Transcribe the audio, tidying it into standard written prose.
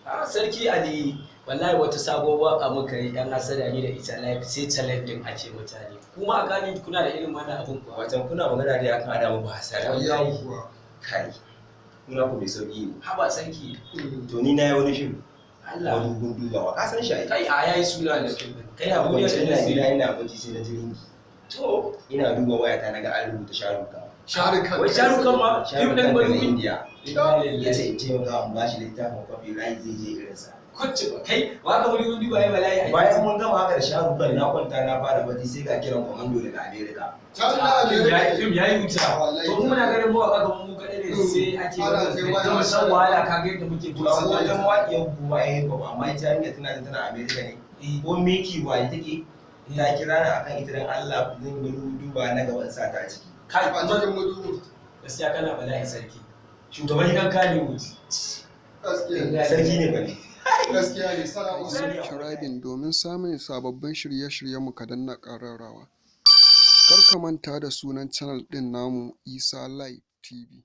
A Sarki Ali, wallahi wata sabuwar waka muka yi, yan hasada, ni da ita live, sai challenge din ake mutane. Kuma a gani kuna da irin wannan abun kuwa? Wacan kuna magana dai akan ana muku hasara. Wallahi. Kuwa. Kai, kuna ku mai sauki ne. Haba sarki. To ni na yi wani fim. Allah. Wani gundugawa, ka san shi ai. Kai, a yayi suna da fim din. Kai Ina a duniya kwance da ina gida nasi. ina bacci sai na ji ringi. To Ina duba wayata na ga an rubuta Sharuka. Sharukan. Wai Sharukan ma fim Sharukan din daga Madubi. India. Inna Ya ce lillahi. in taimaka in bashi littafin copyright zai je irinsa. Kwacce ba kai waka wani wani ba yi bala'i a Bayan mun gama haka da Sharukan, na kwanta na fara bacci sai ga kiran kwamando daga America. Can na America. Fim yayi wuta. Wallahi. To mu muna ganin mawaka kamar mu kaɗai ne, sai ake Ana wannan ce kai wai gama shan hasada. wahala, ka ga yadda muke To a wajen mawaƙiyar kuma ya hip hop, amma ita yarinya tana jin tana America ne. Ko Miki waye take, ta kira ni akan ita, dan Allah zan yi duba na gaban sa ta ciki. Kai A kuma cikin mudu. gaskiya kana bala'i sarki. Shugaban gidan Kannywood. Gaskiya. Sarki ne ba ne. Gaskiya ne. Salamu Subscribing domin samun sababbin shirye-shiryenmu, ka danna ƙararrawa. Kar ka manta da sunan channel ɗin namu, Isa Live TV.